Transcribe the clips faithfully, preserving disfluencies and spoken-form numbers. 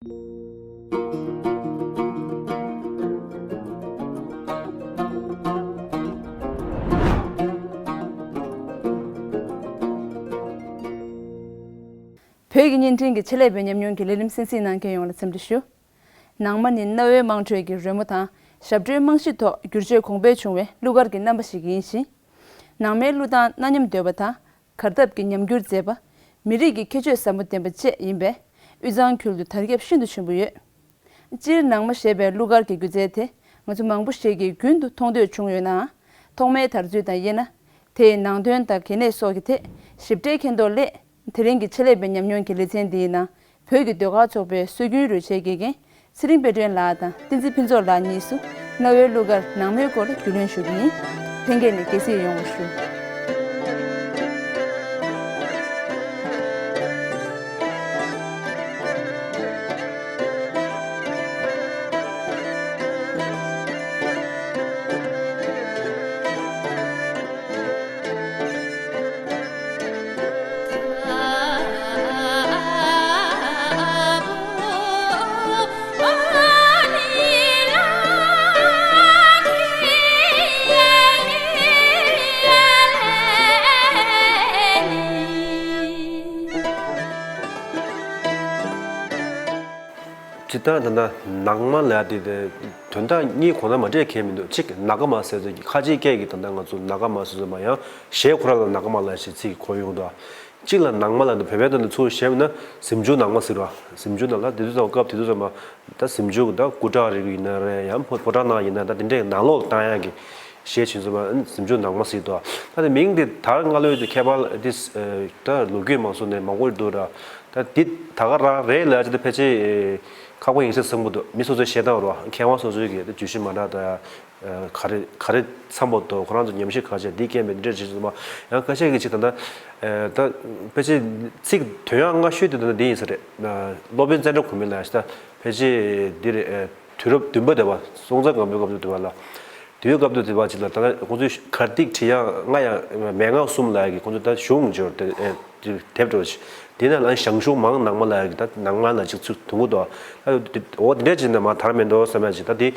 བོད་ཀྱི་བརྙན་འཕྲིན་གྱི་ཆེད་ལས་པའི་ཉམས་མྱོང་གི་ལས་རིམ་གསན་གཟིགས་གནང་མཁན་ཡོངས་ལ་འཚམས་འདྲི་ཞུ། ནང་མ་ནི་གནའ་བོའི་དམངས་ཁྲོད་ཀྱི་རོལ་མོ་དང་ཞབས་བྲོའི་རྨང་གཞི་ཐོག་བསྒྱུར་བཅོས་གོང་འཕེལ་བྱུང་བའི་གླུ་གར་གྱི་རྣམ་པ་ཞིག་ཡིན་ཞིང་། ནང་མའི་གླུ་དང་གནའ་ཉམས་དོད་པ་དང་། གར་སྟབས་ཀྱི་ཉམས་འགྱུར་མཛེས་པ། མི་རིགས་ཀྱི་ཁྱད་ཆོས་ཟབ་མོ་ལྡན་པ་བཅས་ཡིན་པས། དབུས་གཙང་ཁུལ་དུ་དར་ཁྱབ་ཤིན་ཏུ་ཆེན་པོ་ཡོད། སྤྱིར་ནང་མ་ཞེས་པའི་གླུ་གར་གྱི་སྒྱུ་རྩལ་དེ་ང་ཚོ་མང་པོ་ཞིག་གིས་རྒྱུན་དུ་མཐོང་ཐོས་བྱུང་ཡོད་ནའང་། ཐོག་མའི་དར་ཚུལ་དང་དབྱེ་ན། དེའི་ནང་དོན་དང་གལ་གནད་སོགས་ཀྱི་ཐད་ཞིབ་ཕྲའི་མཁྱེན་རྟོགས་སླད། དེ་རིང་གི་ཆེད་ལས་པའི་ཉམས་མྱོང་གི་ལེ་ཚན་འདིའི་ནང་བོད་ཀྱི་ཟློས་གར་ཚོགས་པའི་སྲོལ་རྒྱུན་རོལ་ཆའི་དགེ་རྒན་ཚེ་རིང་དཔལ་སྒྲོན་ལགས་དང་བསྟན་འཛིན་ཕུན་ཚོགས་ལགས་གཉིས་སུ་གནའ་བོའི་གླུ་གར་ནང་མའི་སྐོར་ལ་རྒྱུས་ལོན་ཞུ་གི་ཡིན། ལྷན་རྒྱས་ནས་དགྱེས་གཟིགས་ཡོང་བ་ཞུ། སྤྱིར་བཏང་ད་ལྟ་ནང་མ་ལབ་ཡ་དེ་དོན་དག་གཉིས་གོང་ན་མ་འདྲེས་ཁེལ་མི་འདུག་གཅིག་ནཱ་ག་མ་ཟེར་ཚོད་ཀྱི་ཁ་ཆེའི་སྐད་ཀྱི་ད་ལྟ་ང་ཚོ་ནཱ་ག་མ་ཟེར་ཚོད་མ་ཡང་གཞས་ཁོ་རང་ལ་ནཱ་ག་མ་ལབ་ཞེས་ཚིག་གོ་ཡོང་འདུག་གཅིག་ལ་ནང་མ་ལབ་འདུག་བོད་པའི་དོན་དུ་ཚུར་བཤད་ན་གཟིམ་ཆུང་ནང་མ་ཟེར་བ། གཟིམ་ཆུང་ནང་ལ་དེ་དུས་ཙམ་སྐབས་དེ་དུས་ཙམ་མ་ད་གཟིམ་ཆུང་གི་ད་སྐུ་དྲག་རིགས་ཡིན་ན་རེད། ཡང་ཕོ་ཕོ་བྲང་ནང་ཡིན་ན་ད་དེ་འདྲའི་ནང་ལོགས་བཏང་ཡག་གི་གཞས་བྱིན་ཚུལ་མ་གཟིམ་ཆུང་ནང་མ་ཟེར་འདུག་ད་དེ་མིང་དེ་དར་སྔ་ལོས་དེ་ཁྱད་པར་དེ་ད་ལོ་རྒྱུས་མང་སོང་ནས་མང་པོ་འདུག་ར། ད་འདི་ད་ག་རང་རེད་ལབ་ཅི་ད་ཕལ་ཆེར་ཁག་པོ་ཡིན་ས་བསམ་གི་འདུག་མི་སོ་སོའི་བཤད་སྟངས་རོ། མཁས་དབང་སོ་སོའི་གི་ད་བརྗོད་གཞི་མ་འདྲ་ད་ག་རེ་ག་རེ་འཚམ་པོ་འདུག་ཁོ་རང་ཚོ་ཉམས་ཞིབ་ག་བྱས་འདི་སྐད་མེད་འདི་འདྲ་བྱེད་ཚུལ་མ་ཡང་ཁ་ཤས་ཀྱི་ཅིག་ད་ད་ད་ཕལ་ཆེར་ཚིག་དོན་ཡང་སྔ་ཤོས་དེ་ད་ད་འདི་ཡིན་ས་རེད། སློབ་དཔོན་ཙནྡྲ་གོ་མི་ལ་ཞིག་ད་ཕལ་ཆེར་འདི་རེད། དུས་རབས་བདུན་པ་དེ་བ་སྲོང་བཙན་སྒམ་པོའི་སྐབས་སུ་དེ་བ་ལ། དུས་སྐབས་དུ་དེ་བ་ཅིག་ལ་ད་ལྟ་ཁོང་ཚོའི་གར་སྟེགས་བྲིས་ཡག་ལྔ་ཡང་མན་ངག་གསུམ་ལ་ཡག་གི་ཁོང་ཚོ་ད་གཞུང་འབྱོར་ཏེ་དེབ་འགྲོ་ཞིག་དེ་ནས་ལ་ཞང་ཞུང་མང་ནང་མ་ལ་ཡག་གི་ད་ནང་མ་ལ་ཅིག་ཚུར་ཐུང་གུ་དོ། འོ་དེ་འདྲས་ཅིག་ནས་མ་དར་མེད་འདོ་བསམ་ཡག་ཅིག་ད་དེ་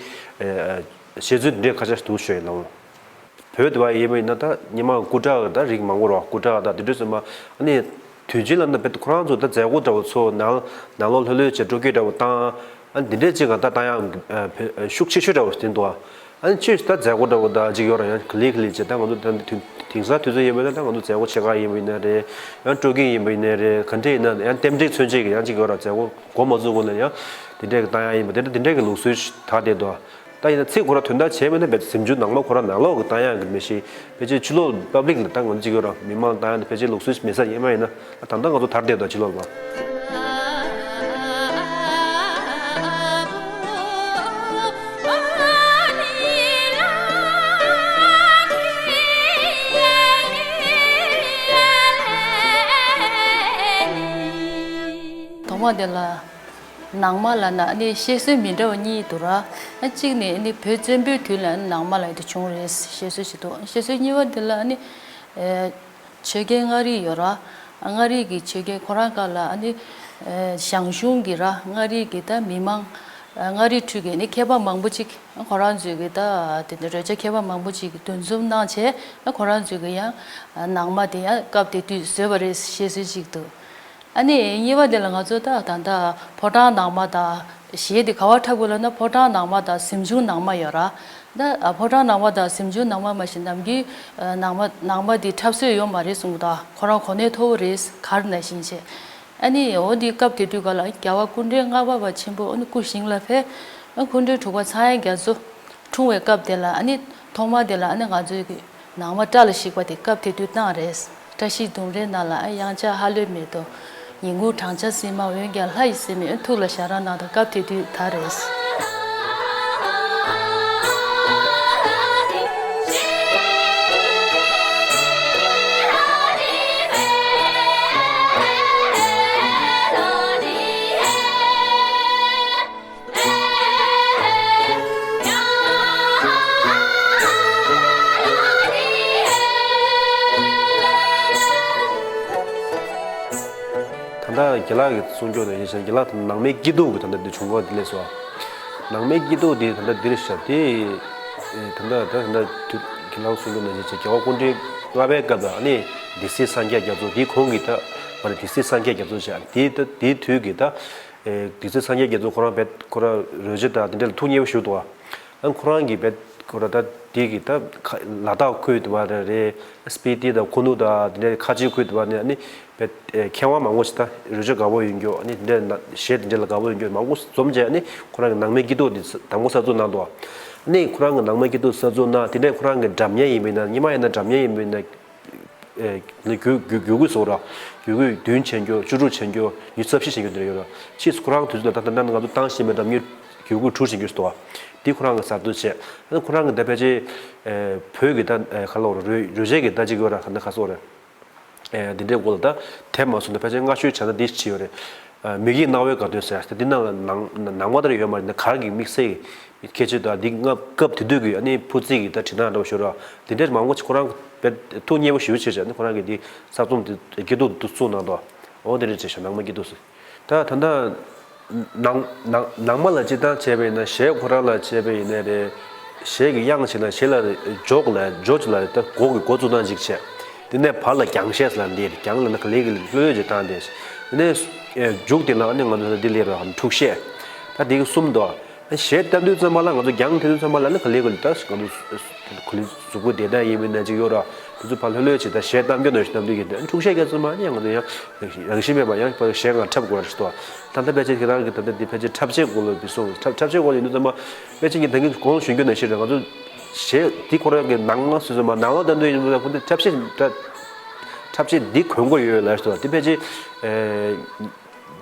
བཤད་ཚུལ་འདི་འདྲས་ཁ་ཤས་འདུག་ཤོད་ཡིན་ལ། བོད་དུ་བ་ཡིན་པ་ཡིན་ན་ད་ཉི་མ་སྐུ་དྲག་ད་རིགས་མང་པོ་རོ་སྐུ་དྲག་ད་དེ་འདྲས་སོ་མ་ཨ་ནི། དུས་རྒྱུན་ལ་ན་བེད་ཁོ་རང་ཚོ་ད་མཛད་སྒོ་འདྲ་བོ་ཚོ་ནང་ནང་ལོགས་ལྷོད་ལྷོད་བྱས་སྤྲོ་སྐྱིད་འདྲ་བོ་བཏང་། ཨ་འདི་འདྲས་ཅིག་ག་ད་བཏང་ཡག་ཤུགས་ཆེ་ཤོས་འདྲ་བོ་ཞིག་འདུག་ཨ་ནི་ཆོས་ད་མཛད་སྒོ་འདྲ་བོ་ད་ཅིག་ཡོད་ར་ཡང་ག་ལེ་ག་ལེ་བྱས་ད་ང་ཚོ་ད་དུས་དེང་སང་དུས་ཚོད་ཡིན་པ་ཡིན་ན་ད་ང་ཚོ་མཛད་སྒོ་ཆེ་ཁག་ཡིན་པ་ཡིན་ན་རེད། ཡང་སྤྲོ་སྐྱིད་ཡིན་པ་ཡིན་ན་རེད། ག་འདྲས་ཡིན་ན་ཡང་རྟེན་འབྲེལ་མཚོན་བྱེད་ཀྱི་ཡང་ཅིག་ཡོད་ར་མཛད་སྒོ་འགོ་མ་བཙུགས་གོང་ནས་ཡང་དེ་འདྲས་ཀྱི་བཏང་ཡག་ཡིན་པ་དེ་འདྲ་དེ་འདྲས་ཀྱི་ལུགས་སྲོལ་ཞིག་ད་བསྡད་འདུག་ད་ཡིན་ན་ཚིག་ཁོ་ར་དོན་དག་བྱས་མེད་ན་བེད་གཟིམ་ཆུང་ནང་མ་ཁོ་ར་ནང་ལོགས་ཀྱི་བཏང་ཡག་གི་མི་ཤེས། ཕལ་ཆེར་ཕྱི་ལོགས་པབ་ལིག་ལ་ད་ང་ཚོ་གཅིག་ཡོད་ར་མི་མང་ལ་བཏང་ཡག་དེ་ཕལ་ཆེར་ལུགས་སྲོལ་མེད་ས་ཡིན་མ་ཡིན་ན་ད་ལྟ་ང་ཚོ་དར་བསྡད་འདུག་ཕྱི་ལོགས་ལ། ཐོག་མ་དེ་ལ། ནང་མ་ལབ་ན་ཨ་ནི་བཤད་སྲོལ་མི་འདྲ་བ་གཉིས་འདུག་ར། ཨ་གཅིག་ནི་ཨ་ནི་བོད་བཙན་པོའི་དུས་ལ་ཨ་ནི་ནང་མ་ལབ་ཡ་དེ་བྱུང་རེད་བཤད་སྲོལ་ཞིག་འདུག་བཤད་སྲོལ་གཉིས་པ་དེ་ལ་ཨ་ནི་ཨེ་ཆོས་རྒྱལ་མངའ་རིས་ཡོད་ར། མངའ་རིས་ཀྱི་ཆོས་རྒྱལ་ཁོ་རང་སྐབས་ལ་ཨ་ནི་ཨེ་ཞང་ཞུང་གི་ར་མངའ་རིས་ཀྱི་ད་མི་མང་ཨ་མངའ་རིས་ཁྲོད་ཀྱི་ཨ་ནི་མཁས་པ་མང་པོ་ཅིག་ཁོ་རང་ཚོས་ཀྱི་ད་དེ་འདྲ་རོལ་ཆ་མཁས་པ་མང་པོ་ཅིག་གིས་འདུ་འཛོམས་གནང་བྱས་ཨ་ཁོ་རང་ཚོས་ཀྱི་ཡང་ནང་མ་དེ་ཡང་སྐབས་དེ་དུས་བཟོས་པ་རེད་བཤད་སྲོལ་ཅིག་འདུག་ཨ་ནི་གཉིས་པ་དེ་ལ་ང་ཚོ་ད་ད་ལྟ་ཕོ་བྲང་ནང་མ་དང་གཞས་དེ་ག་བ་འཁྲབ་དགོས་ལབ་ན་ཕོ་བྲང་ནང་མ་དང་གཟིམ་ཆུང་ནང་མ་ཡོད་ར། ད་ཕོ་བྲང་ནང་མ་དང་གཟིམ་ཆུང་ནང་མ་མ་གཞི་ནམ་རྒྱུན་ནང་མ་ནང་མ་དེ་འཁྲབ་སྲོལ་ཡོད་མ་རེད་གསུངས་ད་ཁོ་རང་གོ་གནས་མཐོ་བོ་རེད་གར་ནང་བཞིན་བྱས། ཨ་ནི་འོ་དེ་སྐབས་དེ་དུས་ག་ལ་རྒྱལ་བ་སྐུ་ཕྲེང་ལྔ་པ་བ་ཆེན་པོ་ཨ་ནི་སྐུ་ཞིང་ལ་ཕེབས། སྐུ་ཕྲེང་དྲུག་པ་ཚངས་དབྱངས་རྒྱ་མཚོ་འཁྲུངས་པའི་སྐབས་དེ་ལ་ཨ་ནི་ཐོག་མ་དེ་ལ་ཨ་ནི་ང་ཚོའི་གི་ནང་མ་བཀྲ་ལ་ཤིས་པ་དེ་སྐབས་དེ་དུས་བཏང་རེད། བཀྲ་ཤིས་ལྡུམ་རའི་ནང་ལ་ཨ་དབྱངས་འཆར་ཧ་ལོས་མེད་དོ། ཉིན་གུང་བགྲང་བྱ་ཟིན་མ་འོན་ཀྱང་ལྷ་ཡི་སེམས་ཡོད་ཐུགས་ལ་ཞག་རང་གནང་དང་སྐབས་དེ་དུས་ད་རེད། ད་ལྟ་ རྒན་ལགས་ཀྱིས་གསུང་སྐྱོར་ནང་བཞིན་བྱས། རྒན་ལགས་ད་ནང་མའི་སྐྱིད་སྡུག་གི་ད་ལྟ་འདི་བྱུང་ཁུངས་འདི་སླེབས་སོང་། ནང་མའི་སྐྱིད་སྡུག་འདི་ད་ལྟ་འདིར་བཞག་སྟེ། ད་ལྟ་ད་ད་ལྟ་དུས་རྒན་ལགས་གསུང་སྐྱོར་ནང་བཞིན་བྱས། རྒྱལ་བ་སྐུ་ཕྲེང་ལྔ་པའི་སྐབས་ལ་ཨ་ནི་སྡེ་སྲིད་སངས་རྒྱས་རྒྱ་མཚོ། དེའི་གོང་གི་ད་མ་ནི་སྡེ་སྲིད་སངས་རྒྱས་རྒྱ་མཚོ་བྱས། དེའི་ད་དེའི་དུས་ཀྱི་ད་སྡེ་སྲིད་སངས་རྒྱས་རྒྱ་མཚོ་ཁོ་རང་བས་ཁོ་རང་རོལ་ཆ་དང་དེ་འདྲ་ལ་ཐུགས་མཉེས་པོ་ཞུ་འདུག་བ། ཨ་ཁོ་རང་གིས་བས་ཁོ་རང་ད་དེ་གི་ད་ཁ་ལ་དྭགས་ཁུལ་དུ་བ་རེད། སྤི་ཏི་དང་ཁུ་ནུ་དང་དེ་འདྲའི་ཁ་ཆེའི་ཁུལ་དུ་བ་ནས་ཨ་ནི་བས་མཁས་དབང་མང་པོ་ཞིག་ད་རོལ་ཆ་དགའ་པོ་ཡོད་མཁན། ཨ་ནི་དེ་འདྲའི་ན་གཞས་དེ་འདྲ་ལ་དགའ་པོ་ཡོད་མཁན་མང་པོ་འཛོམས་བྱས། ཨ་ནི་ཁོ་རང་གི་ནང་མའི་སྐྱིད་སྡུག་དེ་དང་པོ་གསར་འཛུགས་གནང་འདུག་ཨ་ནི་ཁོ་རང་གི་ནང་མའི་སྐྱིད་སྡུག་གསར་འཛུགས་གནང་། དེ་འདྲའི་ཁོ་རང་གི་འགྲམ་ཉེ་ཡིན་པ་ཡིན་ན། སྔོན་མ་ཡིན་ན་འགྲམ་ཉེ་ཡིན་པ་ཡིན་ན། ཨེ་ནི་རྒྱུ་རྒྱུ་རྒྱུ་གུ་སོགས་ར། རྒྱུ་གུ་བདུན་ཆད་མཁན། བཅུ་དྲུག་ཆད་མཁན། ཉི་ཤུ་རྩ་བཞི་ཆད་མཁན་དེ་འདྲ་ཡོད་ར། ཕྱིས་སུ་ཁོ་རང་དུས་ཚོད་ལ་ད་ལྟ་ནང་ང་ཚོ་བཏང་བཞིན་པའི་འགྲམ་ཉེ་རྒྱུ་གུ་དྲུག་ཆད་མཁན་ཞིག་འདུག་བ། འདི་ཁོ་རང་གིས་གསར་གཏོད་བྱས། ཨ་ནི་ཁོ་རང་གིས་ད་ཕལ་ཆེར་ཨེ་བོད་ཀྱི་ད་ཨེ་ག་ལབ་དགོས་རེད། རོལ་རོལ་ཆས་ཀྱི་ད་ཅིག་ཡོད་ར། ག་ན་ག་སོགས་རེད། ཨེ་འདི་འདྲའི་སྐོར་ལ་ད་དེབ་མ་སོང་ན་ཕལ་ཆེར་སྔ་ཤོས་བྱས་ན་འདི་ཅིག་ཡོད་རེད། ཨ་མིག་གིས་རྣ་བའི་དགའ་སྟོན་ཟེར་ཏེ། འདི་ནང་ལ་ནང་ནང་མ་ལྟར་ཡོད་མ་རེད། ནི་གར་གྱི་དམིགས་བསལ་གྱི་ཁྱད་ཆོས་དང་། འདི་སྔ་སྐབས་དེ་དུས་ཀྱི་ཨ་ནི་ཕུ་རྩི་གི་ད་བྲིས་ནག་འདྲ་བོ་ཞིག་ར། འདི་འདྲའི་མང་པོ་ཞིག་ཁོ་རང་དཔེ་ཐུགས་མཉེས་པོ་ཞེ་པོ་བྱས་བྱས། ཨ་ནི་ཁོ་རང་གིས་འདི་གསར་རྩོམ་འདི་སྐྱིད་སྡུག་འདི་བཙུགས་གནང་འདུག་འོ་དེ་འདྲ་བྱས་བྱས་ནང་མ་སྐྱིད་སྡུག་ཟེར། ད་ད་ལྟ་ནང་ནང་ནང་མ་ལ་སྤྱིར་བཏང་བྱས་པ་ཡིན་ན། གཞས་ཁོ་རང་ལ་བྱས་པ་ཡིན་ན་རེད། གཞས་ཀྱི་དབྱངས་བྱས་ན། གཞས་ལ་འཇོག་ལ་འཇོག་ཅིག་ལ་རེད། ད་འགོ་གི་འགོ་བཙུགས་སྟངས་ཅིག་བྱས། དེ་ནས་བར་ལ་རྒྱང་གཞས་ལ་འདི་རེད། རྒྱང་ལ་ན་ག་ལེ་གི་ལྷོད་ལྷོད་ཅིག་བཏང་སྟེ། དེ་ནས་མཇུག་དེ་ལ་ཨ་ནི་ང་ཚོ་འདི་སླེབས་ར། འཁྲུག་གཞས། ད་འདི་གི་གསུམ་འདུག་གཞས་བཏང་དུས་ཙམ་པ་ལ་ང་ཚོ་རྒྱང་བཏང་དུས་ཙམ་པ་ལ་ནི་ག་ལེ་ག་ལེ་ད་ང་ཚོ་ག་ལེ་གཟུགས་པོ་བདེ་ཐང་ཡིན་མིན་ན་ཅིག་ཡོད་ར། དེ་ཚོ་ཕར་ལྷོད་ལྷོད་བྱས། ད་གཞས་གཏམ་རྒྱུད་ནང་བཞིན་གཏམ་རྒྱུད་ཀྱི་འཁྲུག་གཞས་སྐབས་ཙམ་པ་ནི་ང་ཚོ་ཡང་རང་བཞིན་མེད་པ་ཡང་གཞས་ང་འཁྲབ་དགོས་ར་ཞིག་འདུག་ད་ལྟ་ཕལ་ཆེར་ཁྱེད་རང་གི་ད་ལྟ་འདི་ཕལ་ཆེར་འཁྲབ་ཆས་སྐོར་ལ་འདི་སོང་། འཁྲབ་འཁྲབ་ཆས་སྐོར་ལ་ཡིན་དུས་ཙམ་པ་ཕལ་ཆེར་ངས་ད་གིན་གོང་ཞུ་རྒྱུ་ནང་བཞིན་རེད། ང་ཚོ་གཞས་འདི་ཁོ་རང་གི་ནང་ལ་སོ་སོ་མ་ནང་ལ་གཏང་དུས་ཡིན་དུས་ཙམ་པ་ཁོ་འདི་འཁྲབ་ཆས་འཁྲབ་ཆས་འདི་གོན་དགོས་ཡོད་ལ་ཞིག་འདུག་འདི་ཕལ་ཆེར་ཨེ།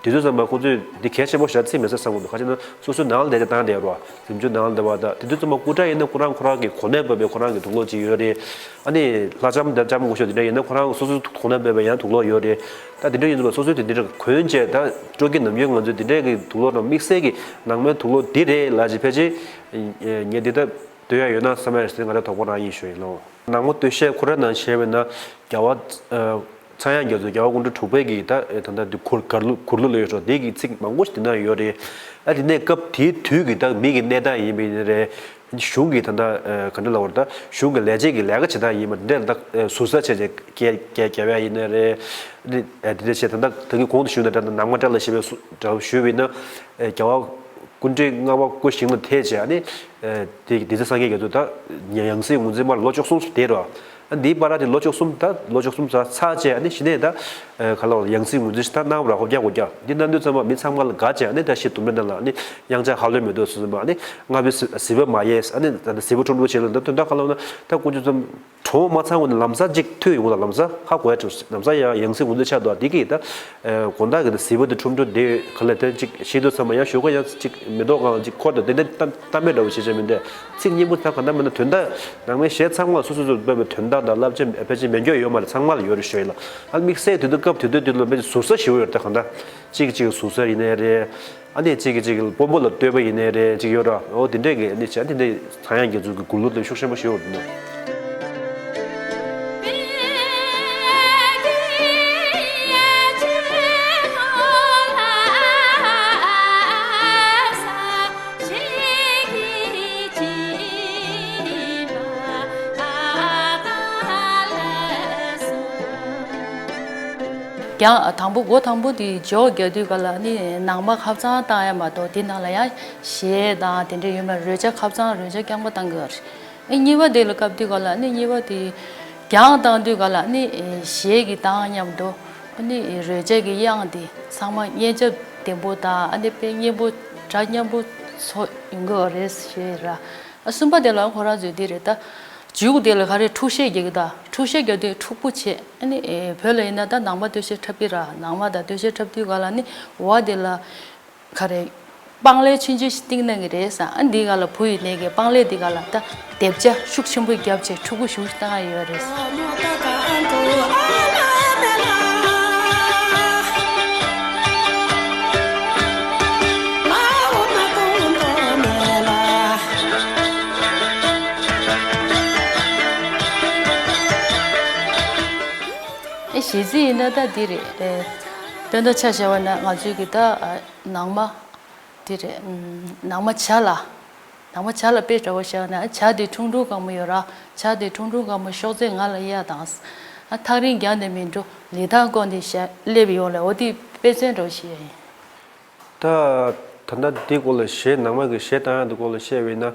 དེ་དུས་ཙམ་པ་ཁོ་ཚོས་འདི་གལ་ཆེན་པོ་ཞེ་དྲག་བརྩིས་མེད་ས་བསམ་གྱི་འདུག་ག་ཅི་ན་སོ་སོའི་ནང་ལ་བསྡད་དེ་བཏང་བསྡད་རོ། གཟིམ་ཆུང་ནང་ལ་བསྡད་པ་དང་། དེ་དུས་ཙམ་པ་སྐུ་དྲག་ཡིན་ན་ཁོ་རང་ཁོ་རང་གི་གོ་གནས་བབས་པའི་ཁོ་རང་གི་དུག་ལོག་ཅིག་ཡོད་རེད། ཨ་ནི་ལྷ་ལྕམ་དང་ལྕམ་སྐུ་ཞབས་དེ་འདྲ་ཡིན་ན་ཁོ་རང་སོ་སོའི་གོ་གནས་བབས་པའི་ཡང་དུག་ལོག་ཡོད་རེད། ད་དེ་འདྲ་ཡིན་ཙམ་པ་སོ་སོའི་དེ་འདྲ་གོན་བྱས། ད་སྤྲོ་སྐྱིད་ནམ་རྒྱུན་ང་ཚོའི་དེ་འདྲའི་གི་དུག་ལོག་རང་དམིགས་བསལ་གྱི་ནང་མའི་དུག་ལོག་འདི་རེད་ལབ་ཅིག་ཕལ་ཆེར་ངས་འདི་ལྟ་སྟོན་ཡ་ཡོད་ན་བསམ་ཡ་ཞིག་ང་རང་དོགས་པ་རང་ཡིན་ཞུ་ཡིན་ལོ། ནང་མ་སྟོད་གཞས་ཁོ་རང་ནང་བྱས་པས་ན་རྒྱལ་བ་ཨ། ཚངས་དབྱངས་རྒྱ་མཚོ། རྒྱལ་བ་སྐུ་ཕྲེང་དྲུག་པའི་གི་ད་ད་ལྟ་འདི་གུར་གར་གླུ་གུར་གླུ་ལ་ཡོད་རོ། དེ་གི་ཚིག་མང་པོ་ཞིག་དེ་ན་ཡོད་རེད། ཨ་དེ་ནས་སྐབས་དེའི་དུས་ཀྱི་ད་མི་གི་གནས་སྟངས་ཡིན་པ་ཡིན་ན་རེད། གཞུང་གི་ད་ལྟ་ག་འདྲ་ལབ་དགོས་རེད། ད་གཞུང་གི་ལས་བྱེད་ཀྱི་ལས་ཀ་བྱེད་སྟངས་ཡིན་པ་འདི་འདྲ་ད་ཟུར་ཟ་བྱས་བྱས་སྐད་སྐད་རྒྱབ་ཡ་ཡིན་ན་རེད། དེ་འདྲ་བྱས་ད་ལྟ་ད་གི་གོང་དུ་ཞུས་ན་ད་ནང་མ་བཀྲ་ལ་ཞེས་པའི་སུ་འདྲ་བོ་ཞུས་པ་ཡིན་ན། རྒྱལ་བ་སྐུ་ཕྲེང་ལྔ་པ་སྐུ་ཞིང་ལ་ཐེ་བྱས། ཨ་ནི་དེ་སྡེ་སྲིད་སངས་རྒྱས་རྒྱ་མཚོ་ད་ཡང་སྲིད་ངོས་འཛིན་མར་ལོ་བཅུ་གསུམ་བསྡད་རོ། ཨ་འདིའི་བར་དེ་ལོ་བཅུ་གསུམ་ད་ལོ་བཅུ་གསུམ་ཙམ་ཚར་བྱས། ཨ་ནི་གཞི་ནས་ད་ག་ལ་བ་ཡང་སྲིད་ངོས་འཛིན་ཞིག་ད་གནང་བ་ར། ཧོབ་རྒྱག་གོ་རྒྱག་འདི་གནང་དུས་ཙམ་པ་མི་ཚང་མ་ལ་དགའ་བྱས། ཨ་ནི་ད་ཤི་དུམ་རེ་ནང་ལ་ཨ་ནི་དབྱངས་འཆར་ཧ་ལོས་མི་འདུག་ཟེར་ཙམ་པ། ཨ་ནི་ལྔ་པའི་གཟི་པ་མ་ཡལ། ཨ་ནི་ད་ལྟ་གཟི་པ་ཁྲོམ་ཁྲོ་བྱེད་ལ་ད་དོན་དག་ག་ལ་བ་ན་ད་སྐུ་མདུན་ཙམ་གྲོངས་མ་ཚར་གོང་ནས་ལམ་སང་གཅིག་ཐོས་ཡོང་ལ། ལམ་སང་ཧ་གོ་ཡ་ལམ་སང་ཡང་ཡང་སྲིད་ངོས་འཛིན་ཆགས་འདུག་འདི་གིས་ད་དགོང་དག་གི་ད་གཟི་པ་དེ་ཁྲོམ་ཁྲོ་དེ་ག་ལ་དེ་གཅིག་ཤི་དུས་ཙམ་པ་ཡང་ཞོགས་ཀ་ཡང་གཅིག་མེ་ཏོག་གང་གཅིག་འཁོར་དང་དེ་འདྲ་གཏམ་གཏམ་དཔེ་འདྲ་བོ་བྱེད་བྱེད་མི་འདུག་ཚིག་སྙན་པོ་ད་ག་འདྲ་མིན་ན་དོན་དག་ནང་མའི་གཞས་ཚང་མ་ལ་སོ་སོ་སོ་སྤེལ་བའི་དོན་དག་དང་བསླབ་བྱ་ཕལ་ཆེར་མེད་རྒྱུ་ཡོད་མ་རེད། ཚང་མ་ལ་ཡོད་རེད་ཞུ་ཡ་ལ། ཨ་དམིགས་བསལ་དུས་དུས་སྐབས་དུས་དུས་དུས་ལ་དཔེ་ཟུར་ཟ་ཞིག་ཡོད་རེད། ད་ག་འདྲ་གཅིག་གཅིག་ཟུར་ཟ་ཡིན་ནའི་རེད། ཨ་ནི་གཅིག་གིས་གཅིག་གི་དཔོན་པོ་ལ་བསྟོད་པ་ཡིན་ནའི་རེད། གཅིག་ཡོད་ར། འོ་དེ་འདྲས་ཀྱི་ཨ་ནི་བྱས་དེ་འདྲས་ཚངས་དབྱངས་རྒྱ་མཚོ་གི་མགུར་གླུ་དེ་ཤུགས་ཆེན་པོ་ཞིག་ཡོད་རེད་འདུག་ཀྱང་དང་པོ་འགོ་དང་པོ་དེ་འཇོག་རྒྱག་དུས་ག་ལ་ནི་ནང་མ་ཁ་བྱང་བཏང་ཡ་མ་གཏོགས་དེ་ནང་ལ་ཡང་གཞས་དང་དེ་འདྲ་ཡོད་མ་རེད། རོལ་ཆ་ཁ་བྱང་རོལ་ཆ་རྐྱང་པ་བཏང་གི་ཡོད་རེད། ཨ་གཉིས་པ་དེ་ལ་སྐབས་དེ་ག་ལ་ནི་གཉིས་པ་དེ་རྒྱང་བཏང་དུས་ག་ལ་ནི་གཞས་ཀྱི་གདངས་མཉམ་དུ་ཨ་ནི་རོལ་ཆ་གི་དབྱངས་དེ་ཚང་མ་སྙན་ཆ་ལྡན་པོ་དང་ཨ་ནི་དཔེ་སྙན་པོ་སྒྲ་སྙན་པོ་ཚོ་ཡོང་གི་ཡོད་རེད་ཞུ་ཡི་ར། ཨ་གསུམ་པ་དེ་ལ་ཁོ་རང་ཚོས་འདི་རེད། ད་མཇུག་དེ་ལ་ག་རེ་འཁྲུག་གཞས་རྒྱག་གི། ད་འཁྲུག་གཞས་རྒྱག་དུས་འཁྲུག་པོ་བྱེད། ཨ་ནི་ཨེ་བོད་ལ་ཡིན་ན་ད་ནང་མ་སྟོད་གཞས་འཁྲབ་ཀྱི་ར། ནང་མ་དང་སྟོད་གཞས་འཁྲབ་དུས་ག་ལ་ནི་འོ་དེ་ལ་ག་རེ་སྤང་ལེབ་ཆུང་ཆུང་ཞིག་བཏིང་གནང་གི་རེད་ཟེར། ཨ་འདི་ག་ལ་བུ་ཡིན་ནའི་གི་སྤང་ལེབ་འདི་ག་ལ་ད་རྡེབ་སྒྲ་ཤུགས་ཆེན་པོ་བརྒྱབ་བྱས་འཁྲུག་པོ་ཞེ་པོ་ཞིག་བཏང་ཡ་ཡོད་རེད། ཨེ་གཞས་ཚིག་ཡིན་ན་ད་འདི་རེད། ཨེ་ དཔེར་ན་ཆ་བཞག་པ་ན་ང་ཚོའི་གི་ད་ཨ་ནང་མ་དེ་རེད། ཨམ་ནང་མ་ཇ་ལ། ནང་མ་ཇ་ལ་དཔེ་འདྲ་བོ་བཞག་ན་ཇ་དེ་ཁྲུང་ཁྲུང་གང་མོ་ཡོད་ར། ཇ་དེ་ཁྲུང་ཁྲུང་གང་མོ་གཤོག་རྩལ་ང་ལ་གཡར་དང་། ཨ་ཐག་རིང་རྒྱག་ནས་མི་འགྲོ། ལི་ཐང་བསྐོར་ནས་བཞག་སླེབས་ཡོང་ལ། འོ་དེ་དཔེ་མཚོན་འདྲ་བོ་ཞིག་ཡིན། ད་ད་ལྟ་འདི་སྐོར་ལ་གཞས་ནང་མ་གི་གཞས་བཏང་ཡག་འདི་སྐོར་ལ་བཤད་པ་ཡིན་ན།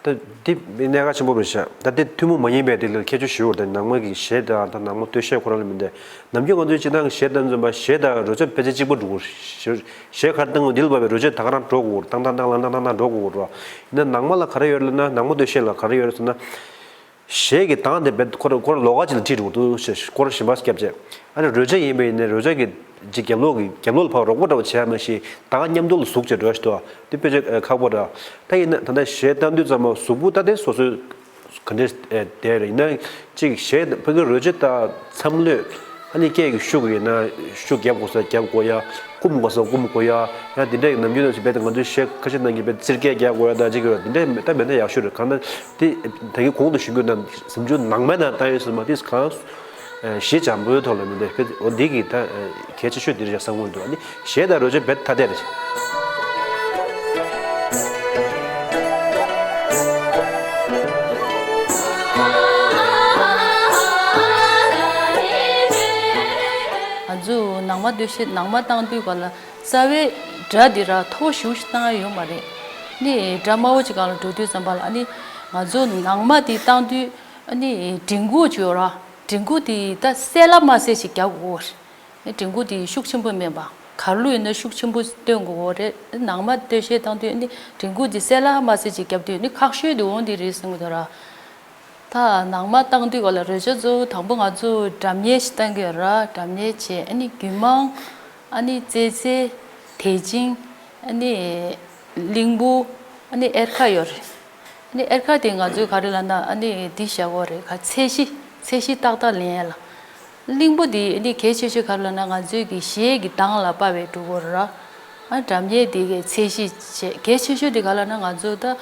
ད་འདི་གནད་འགག་ཆེན་པོ་རེད་ཤག་ད་འདི་ཐུན་མོང་མ་ཡིན་པའི་དེ་ལ་ཁྱད་ཆོས་ཞུ་བར། ད་ནང་མ་གི་གཞས་དང་ད་ནང་མ་སྟོད་གཞས་ཁོ་རང་ལ་མི་འདྲ། ནམ་རྒྱུན་ང་ཚོའི་སྤྱིར་བཏང་གི་གཞས་བཏང་ཙམ་པ་གཞས་དང་རོལ་ཆ་ཕལ་ཆེར་གཅིག་པ་འགྲོ་གི་རེད། གཞས་ག་རེ་བཏང་གི་འདི་ལ་བབས་པའི་རོལ་ཆ་ད་ག་རང་འགྲོ་དགོས་རེད། ཏང་ཏང་ཏང་ལང་ཏང་ཏང་ཏང་འགྲོ་དགོས་རེད། ཡིན་ན་ནང་མ་ལ་ག་རེ་ཡོད་རེད་ལབ་ན། ནང་མ་སྟོད་གཞས་ལ་ག་རེ་ཡོད་རེད་ཟེར་ན། གཞས་ཀྱི་གདངས་དེ་རྦད་ཁོ་རང་ཁོ་རང་ལོགས་ཀ་ཅིག་ལ་ཁྲིད་འགྲོ་གི་འདུག་ཟེར། སྐོར་ཞིམ་པ་བརྒྱབ་བྱས། ཨ་ནི་རོལ་ཆ་ཡིན་པ་ཡིན་ནའི་རོལ་ཆ་གི་ཅིག་རྒྱབ་ལོགས་ཀྱི་རྒྱབ་ལོགས་ལ་ཕར་རོགས་པ་འདྲ་བོ་བྱས་མ་གཞི་གདངས་མཉམ་དུ་ལ་ཟུག་བྱས་འགྲོ་ཞིག་འདུག་དེ་དཔེ་ཆ་ཁག་པོ་འདྲ། ད་ཡིན་ན་ད་ལྟ་གཞས་བཏང་དུས་ཙམ་པ་གཟུགས་པོ་ད་དེ་སོ་སོའི་ག་འདྲས་བསྡད་རེད། ཡིན་ན་ཅིག་གཞས་ཕ་གི་རོལ་ཆ་དང་མཚམས་ལྷོད། ཨ་ནི་སྐད་ཀྱི་ཤུགས་ཡིན་ན་ཤུགས་རྒྱབ་དགོས་ས་རྒྱབ་དགོས་ཡ། སྐུམ་དགོས་ས་སྐུམ་དགོས་ཡ། ཡང་དེ་འདྲ་ཡི་ནམ་རྒྱུན་ནང་བཞིན་རྦད་དེ་ང་ཚོའི་གཞས་ཁ་ཤས་ནང་གི་རྦད་རྩེད་སྐད་རྒྱག་དགོས་ཡ་ད་ཅིག་ཡོད། དེ་འདྲ་མེད་ད་མེད་ན་ཡག་ཤོས་རེད། གང་ལྟར་དེ་ད་གིན་གོང་དུ་ཞུ་རྒྱུ་ནང་ཟིང་ཆུ་ནང་མ་ནང་བཏང་ཡོད་ཟེར་མ་དེ་གང་གཞས་འཇམ་པོའི་ཐོག་ལ་མི་འདུག་འོ་འདི་གི་ད་གལ་ཆེ་ཤོས་འདི་རེད་བསམ་གྱི་འདུག་ཨ་ནི་གཞས་དང་རོལ་ཆ་རྦད་ཐ་དད་རེད། ང་ཚོ་ནང་མ་སྟོད་གཞས་ནང་མ་བཏང་དུས་ག་ལ་རྩ་བའི་སྒྲ་འདི་ར་མཐོ་ཞུ་ཞིག་བཏང་ཡ་ཡོད་མ་རེད། ནི་སྒྲ་དམའ་བོ་ཅིག་སྒང་ལ་འགྲོ་དུས་ཙམ་པ་ལ་ཨ་ནི་ང་ཚོ་ནང་མ་འདི་བཏང་དུས་ཨ་ནི་མགྲིན་ཁུག་ཅིག་ཡོད་ར། མགྲིན་ཁུག་འདི་ད་གསལ་ལ་དམའ་གསལ་ཞིག་རྒྱག་དགོས་རེད། མགྲིན་ཁུག་དེ་ཤུགས་ཆེན་པོ་མིན་པ། གར་གླུ་ཡིན་ན་ཤུགས་ཆེན་པོ་བཏོན་དགོས་རེད། ནང་མ་སྟོད་གཞས་བཏང་དུས་ནི་མགྲིན་ཁུག་དེ་གསལ་ལ་དམའ་གསལ་ཅིག་བརྒྱབ་དུས་ནི་ཁག་ཤོས་དེ་འོང་དེ་རེད་གསུང་གི་འདུག་ར། ད་ནང་མ་བཏང་དུས་ག་ལ་རོལ་ཆ་གཙོ་བོ་དང་པོ་ང་ཚོ་སྒྲ་སྙན་ཞིག་བཏང་གི་ཡོད་ར། སྒྲ་སྙན་བྱས། ཨ་ནི་རྒྱུད་མང་། ཨ་ནི་ཙེ་ཙེ། དད་ཅིང་། ཨ་ནི་གླིང་བུ། ཨ་ནི་གཡེར་ཁ་ཡོད་རེད། ཨ་ནི་གཡེར་ཁ་དེ་ང་ཚོས་ག་རེ་ལབ་ན་ཨ་ནི་འདི་བཞག་གོ་རེད། ག་ཚད་གཞི་ཚད་གཞི་ཏག་ཏག་ལེན་ཡ་ལ། གླིང་བུ་དེ་ཨ་ནི་གལ་ཆེ་ཤོས་ག་རེ་ལབ་ན་ང་ཚོའི་གི་གཞས་ཀྱི་གདངས་ལ་དཔག་པའི་འགྲོ་གོ་ར། ཨ་སྒྲ་སྙན་དེ་གའི་ཚད་གཞི་བྱས། གལ་ཆེ་ཤོས་དེ་ག་ལབ་ན་ང་ཚོ་ད་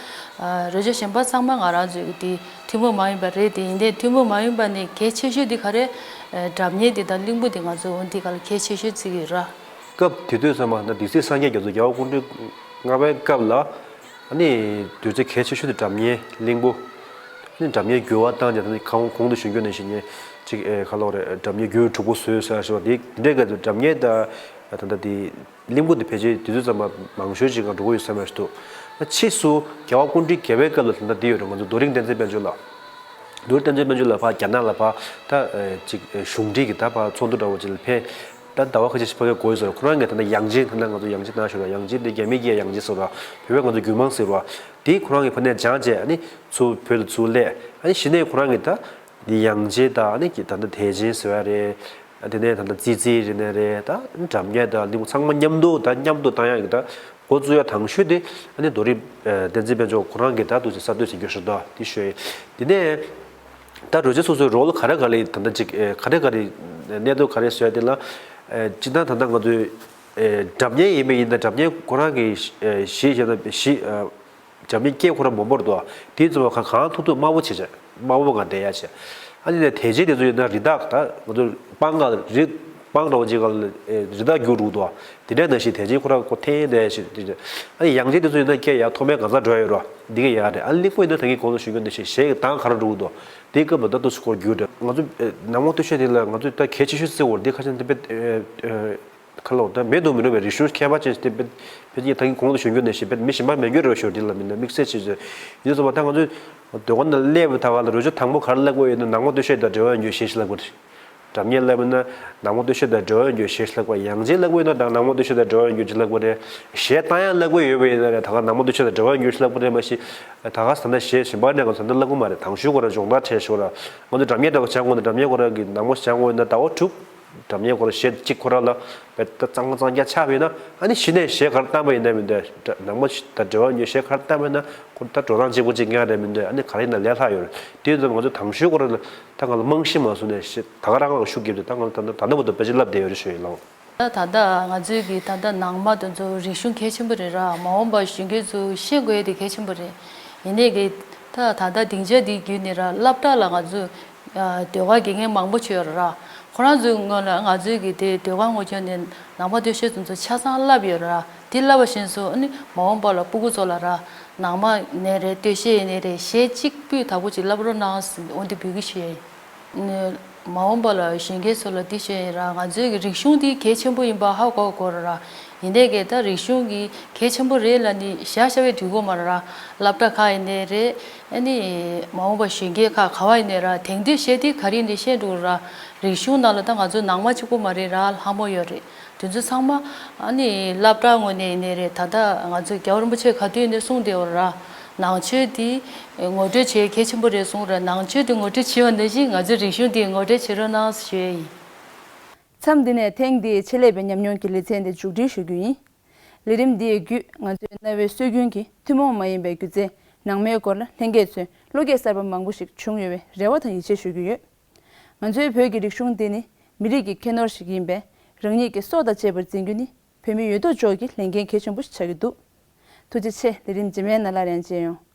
རོལ་ཆ་གཞན་པ་ཚང་མ་ང་རང་ཚོའི་གི་དེ་ཐུན་མོང་མ་ཡིན་པ་རེད། དེ་ཡིན་དེ་ཐུན་མོང་མ་ཡིན་པ་ནི་གལ་ཆེ་ཤོས་དེ་ག་རེ། སྒྲ་སྙན་དེ་དང་གླིང་བུ་དེ་ང་ཚོ་འོ་དེ་ག་ལ་གལ་ཆེ་ཤོས་བརྩི་གི་ཡོད་ར། སྐབས་དེ་དུས་ཙམ་པ་ད་སྡེ་སྲིད་སངས་རྒྱས་རྒྱ་མཚོ་རྒྱལ་བ་སྐུ་ཕྲེང་ལྔ་པའི་སྐབས་ལ། ཨ་ནི་དུས་ཚོད་གལ་ཆེ་ཤོས་དེ་སྒྲ་སྙན་གླིང་བུ། ཨ་ནི་སྒྲ་སྙན་འགྱུར་བ་བཏང་རྗེས་ད་ནི་གང་གོང་དུ་ཞུ་རྒྱུ་ནང་བཞིན་ངས་ཅིག་ཨེ་ག་ལབ་རེད། སྒྲ་སྙན་འགྱུར་དྲུག་པོ་བཟོས་ཟེར་ཞེས་པ་དེ་དེ་འདྲའི་སྐབས་སུ་སྒྲ་སྙན་དང་ད་ལྟ་དེ་གླིང་བུ་དེ་ཕལ་ཆེར་དུས་ཚོད་ཙམ་པ་མང་ཤོས་ཅིག་གང་འགྲོ་གི་ཡོད་བསམ་ཡག་ཞིག་འདུག་ཨ་ཕྱིས་སུ་རྒྱལ་བ་སྐུ་ཕྲེང་བརྒྱད་པའི་སྐབས་ལ་ད་ལྟ་འདི་ཡོད་རེད། ང་ཚོ་རྡོ་རིང་བསྟན་འཛིན་དཔལ་འབྱོར་ལགས། རྡོ་རིང་བསྟན་འཛིན་དཔལ་འབྱོར་ལགས་ཕར་རྒྱ་ནག་ལ་ཕར་ད་ཨེ་ཅིག་ཨེ་གཞུང་འབྲེལ་གྱི་ད་ཕར་ཚོགས་འདུ་འདྲ་བོ་ཅིག་ལ་ཕེབས། ད་ཟླ་བ་ཁ་ཤས་ཤིག་ཕ་གིར་འགོར་ཡོད་ཟེར། ཁོ་རང་གིས་ད་ལྟ་ཡང་ཅིན། ད་ལྟ་ང་ཚོ་ཡང་ཅིན་གནང་ཞོར་ལ། ཡང་ཅིན་དེ་རྒྱ་མིའི་སྐད་ཡང་ཅིན་ཟེར་བ། བོད་པས་ང་ཚོ་རྒྱུད་མང་ཟེར་བ། དེ་ཁོ་རང་གིས་ཕ་ནས་སྦྱངས་བྱས་ཨ་ནི་ཚུར་བོད་ལ་ཚུར་སླེབས། ཨ་ནི་གཞི་ནས་ཁོ་རང་གིས་ད་དེ་ཡང་ཅིན་དང་ཨ་ནི་ད་ལྟ་དད་ཅིང་ཟེར་བ་རེད། དེ་ནས་ད་ལྟ་ཙི་ཙི་རེད་ནས་རེད། ད་སྒྲ་སྙན་དང་གླིང་བུ་ཚང་མ་མཉམ་དུ་ད་མཉམ་དུ་བཏང་ཡག་གི་ད་འགོ་བཙུགས་ཡ་དང་ཤོས་དེ་ཨ་ནི་རྡོ་རིང་བསྟན་འཛིན་དཔལ་འབྱོར་ཁོ་རང་གིས་ད་འདུག་སེ་གསར་གཏོད་བྱེད་རྒྱུ་ཞིག་འདུག་དེ་ཤོད་ཡིན། དེ་ནས་ད་རོལ་ཆ་སོ་སོའི་རོལ་ག་རེ་ག་རེ་ད་ལྟ་ཅིག་ག་རེ་ག་རེ་གནས་སྟངས་ག་རེ་བཟོས་ཡ་དེ་ལ་སྤྱིར་བཏང་ད་ལྟ་ང་ཚོའི་སྒྲ་སྙན་ཡིན་པ་ཡིན་ན་སྒྲ་སྙན་ཁོ་རང་གི་གཞི་བྱས་ན་གཞི། སྒྲ་སྙན་སྐད་ཁོ་རང་མང་པོ་འདུག་དེའི་ཚོ་བ་གང་གང་ཐུབ་ཐུབ་དམའ་བོ་བྱེད་བྱ། དམའ་བོ་ངང་བསྡད་ཡ་བྱེད། ཨ་ནི་ནས་དད་ཅན་དེ་ཚོ་ཡིན་ན་རི་དྭགས་ད་ང་ཚོ་སྤང་ག་རི་སྤང་འདྲ་བོ་ཅིག་ག་ལ་རི་དྭགས་རྒྱུག་འགྲོ་འདུག་དེ་འདྲ་ནང་བཞིན་དད་ཅན་ཁོ་རང་ཁོ་འཐེན་བསྡད་ཡ་བྱེད། ཨ་ནི་ཡང་ཅིན་དེ་ཚོ་ཡིན་ན་སྐད་ཡ་མཐོ་དམན་གང་ཚང་འགྲོ་ཡ་ཡོད་རོ། འདི་ག་ཡ་རེད། ཨ་ནི་གླིང་བུ་ཡིན་ན་ད་གིན་གོང་དུ་ཞུ་རྒྱུ་ནང་བཞིན་གཞས་ཀྱི་གདངས་ག་རེ་འགྲོ་གི་འདུག་དེའི་སྐབས་ལ་ད་འདུག་སེ་ཁོ་རྒྱུག་འདྲ། ང་ཚོ་ནང་མ་སྟོད་གཞས་དེ་ལ་ང་ཚོས་ད་གལ་ཆེ་ཤོས་བརྩི་དགོས་རེད། དེ་ཁ་ཤས་དེ་དཔེ་ཁ་ལོག་ད་མེད་དུ་མི་རུང་བའི་རིག་གཞུང་ཁྱད་པར་ཅན་ཞིག་དེ་དཔེ་དཔེ་ཀྱི་ད་གིན་གོང་དུ་ཞུ་རྒྱུ་ནང་བཞིན་དཔེ་མི་གཞན་པ་མེད་རྒྱུ་རེད་ཞོར་དེ་ལ་མིན་ན་དམིགས་བསལ་ཆེ་ཆེ་ཡིན་སོང་བ། ད་ང་ཚོས་སྡོད་སྒར་ནང་སླེབས་པའི་ཐ་ག་ལ་རོལ་ཆ་དང་པོ་ག་རེ་བསླེབས་དགོས་ཡོད་ན་ནང་མ་སྟོད་གཞས་དང་འབྲེལ་བ་ཡོད་རྒྱུ་གཞས་ཤིག་བསླེབས་དགོས་རེད། སྒྲ་སྙན་བསླེབས་ན་ནང་མ་སྟོད་གཞས་དང་འབྲེལ་བ་ཡོད་རྒྱུ་གཞས་ཤིག་བསླེབས་དགོས། ཡང་ཅིན་བསླེབས་དགོས་ཡོད་ན་ད་ནང་མ་སྟོད་གཞས་དང་འབྲེལ་བ་ཡོད་རྒྱུ་ཅིག་བསླེབས་དགོས་རེད། གཞས་བཏང་ཡང་བསླེབས་དགོས་ཡོད་པ་ཡིན་ན་རེད། ད་ག་ནང་མ་སྟོད་གཞས་དང་འབྲེལ་བ་ཡོད་རྒྱུ་ཞིག་བསླེབས་དགོས་རེད། མ་གཞི་ད་ག་ས་ད་གཞས་གཞན་པ་ནས་ག་ས་ད་བསླེབས་དགོས་མ་རེད། དང་ཤོས་ཁོ་རང་སྦྱོང་བརྡར་བྱས་ཤོག་ར། ང་ཚོ་སྒྲ་སྙན་འདྲ་བོ་སྦྱང་དགོས་ན་སྒྲ་སྙན་ཁོ་རང་གི་ནང་མ་སྦྱང་དགོས་ཡོད་ན་ཟླ་བ་དྲུག་སྒྲ་སྙན་ཁོ་རང་གཞས་གཅིག་ཁོ་རང་ལ་བས་ད་གཙང་མ་གཙང་རྐྱང་ཆགས་པ་ཡིན་ན། ཨ་ནི་གཞི་ནས་གཞས་ག་རེ་བཏང་པ་ཡིན་ན་མི་འདོད། ནང་མ་ད་འབྲེལ་བ་ཡོད་གཞས་ག་རེ་བཏང་པ་ཡིན་ན་ཁོ་ད་འགྲོ་སྟངས་གཅིག་པ་གཅིག་རྐྱང་རེད་མི་འདོད། ཨ་ནི་ག་རེ་ཡིན་ན་ལས་སླ་ཡོད་རེད། དེ་ཡིན་ཙང་ང་ཚོ་དང་ཤོས་ཁོ་རང་ལ་ད་ང་ལ་རྨང་གཞི་མ་བཟུང་ནས་གཞས་ད་ག་རང་ལ་ཤུགས་རྒྱབ་སྟེ་ད་ང་ལ་ད་ད་ད་ལྟ་བར་དུ་དཔེ་ཆ་བསླབ་བསྡད་ཡོད་རེད་ཞུ་ཡིན་ལགས། ད་ད་ལྟ་ང་ཚོའི་གི་ད་ལྟ་ནང་མ་དེ་ཚོ་རིག་གཞུང་གལ་ཆེན་པོ་རེད་ར། མ་འོངས་པར་གཞོན་སྐྱེས་ཚོ་ཤེས་དགོས་ཡ་དེ་གལ་ཆེན་པོ་རེད། ཡིན་ནའི་གི་ད་ད་ལྟ་སྡིངས་ཆ་འདི་བརྒྱུད་ནས་ར་སློབ་གྲྭ་ལ་ང་ཚོ་ཨ་ཟློས་གར་དགེ་རྒན་མང་པོ་ཅིག་ཡོད་རེད་ར། ཁོ་རང་ཚོའི་སྔོན་ལ་ང་ཚོའི་གི་དེ་ཟློས་གར་ངོ་སྤྲོད་ནས་ནང་པ་སྟོད་གཞས་དེ་ཚོ་ཆ་ཚང་བསླབས་ཡོད་ར། དེ་བསླབས་པ་བཞིན་དུ་ཨ་ནི་མ་འོངས་པ་ལ་སྤུ་གུ་ཚོ་ལ་ར། ནང་པ་ནས་རེད། སྟོད་གཞས་ནས་རེད། གཞས་གཅིག་པུས་དག་པོ་ཅིག་བསླབ་རོགས་གནང་ཟེར་འོ་འདི་འབོད་སྐུལ་ཞུ་ཡ་ཡིན། ནས་མ་འོངས་པ་ལ་གཞོན་སྐྱེས་ཚོ་ལ་འདི་བཤད་ཡིན་ར། ང་ཚོའི་གི་རིག་གཞུང་འདི་གལ་ཆེན་པོ་ཡིན་པ་ཧ་གོ་དགོས་ར། ཡིན་ནའི་གི་ད་རིག་གཞུང་གི་གལ་ཆེན་པོ་རེད་ལབ་ནི་བཞག་བཞག་པས་འགྲིག་གོ་མ་ར། སློབ་གྲྭ་ཁག་ཡིན་ནའི་རེད། ཨ་ནི་མ་འོངས་པ་གཞོན་སྐྱེས་ཁག་ག་བ་ཡིན་ནའི་ར། དེང་དུས་གཞས་འདི་ག་རེ་ཡིན་ནའི་བཤད་འགྲོ་ར། རིག་གཞུང་ནང་ལ་ད་ང་ཚོ་ནང་མ་གཅིག་པོ་མ་རེད་ར། ལྷ་མོ་ཡོད་རེད། དེ་ཚོ་ཚང་མ་ཨ་ནི་སློབ་གྲྭ་ངོས་ནས་ཡིན་ནའི་རེད། ད་ལྟ་ང་ཚོ་རྒྱལ་བ་རིན་པོ་ཆེ་ག་དུས་ཡིན་ནའི་གསུངས་བསྡད་ཡོད་ར། ནང་ཆོས་འདི་ངོ་སྤྲོད་བྱེད་གལ་ཆེན་པོ་རེད་གསུངས་ར། ནང་ཆོས་འདི་ངོ་སྤྲོད་བྱས་པ་ནང་བཞིན་ང་ཚོའི་རིག་གཞུང་འདི་ངོ་སྤྲོད་བྱེད་རོགས་གནང་ཞུ་ཡ་ཡིན། མཚམས་འདི་ནས་ཐེངས་འདིའི་ཆེད་ལས་པའི་ཉམས་མྱོང་གི་ལེ་ཚན་འདི་མཇུག་སྒྲིལ་ཞུ་རྒྱུ་ཡིན། ལས་རིམ་འདི་ཡི་བརྒྱུད་ང་ཚོའི་གནའ་བོའི་སྲོལ་རྒྱུན་གྱི་ཐུན་མོང་མ་ཡིན་པའི་སྒྱུ་རྩལ་ནང་མའི་སྐོར་ལ་ལྷན་རྒྱས་ཚོས་བློ་སྐྱེད་གསར་པ་མང་པོ་ཞིག་བྱུང་ཡོད་པའི་རེ་བ་དང་ཡིད་ཆེས་ཞུ་རྒྱུ་ཡོད། ང་ཚོའི་བོད་ཀྱི་རིག་གཞུང་འདི་ནི་མི་རིགས་ཀྱི་ཁྱད་ནོར་ཞིག་ཡིན་པས། རང་ཉིད་ཀྱི་སྲོག་དང་བཅས་པར་འཛིན་རྒྱུ་ནི་བོད་མི་ཡོད་དོ་ཅོག་གི་ལས་འགན་གལ་ཆེན་པོ་ཞིག་ཆགས་ཀྱི་འདུག། ཐུགས་རྗེ་ཆེ། ལས་རིམ་རྗེས་མའི་ནང་སླར་ཡང་མཇལ་ཡོང་།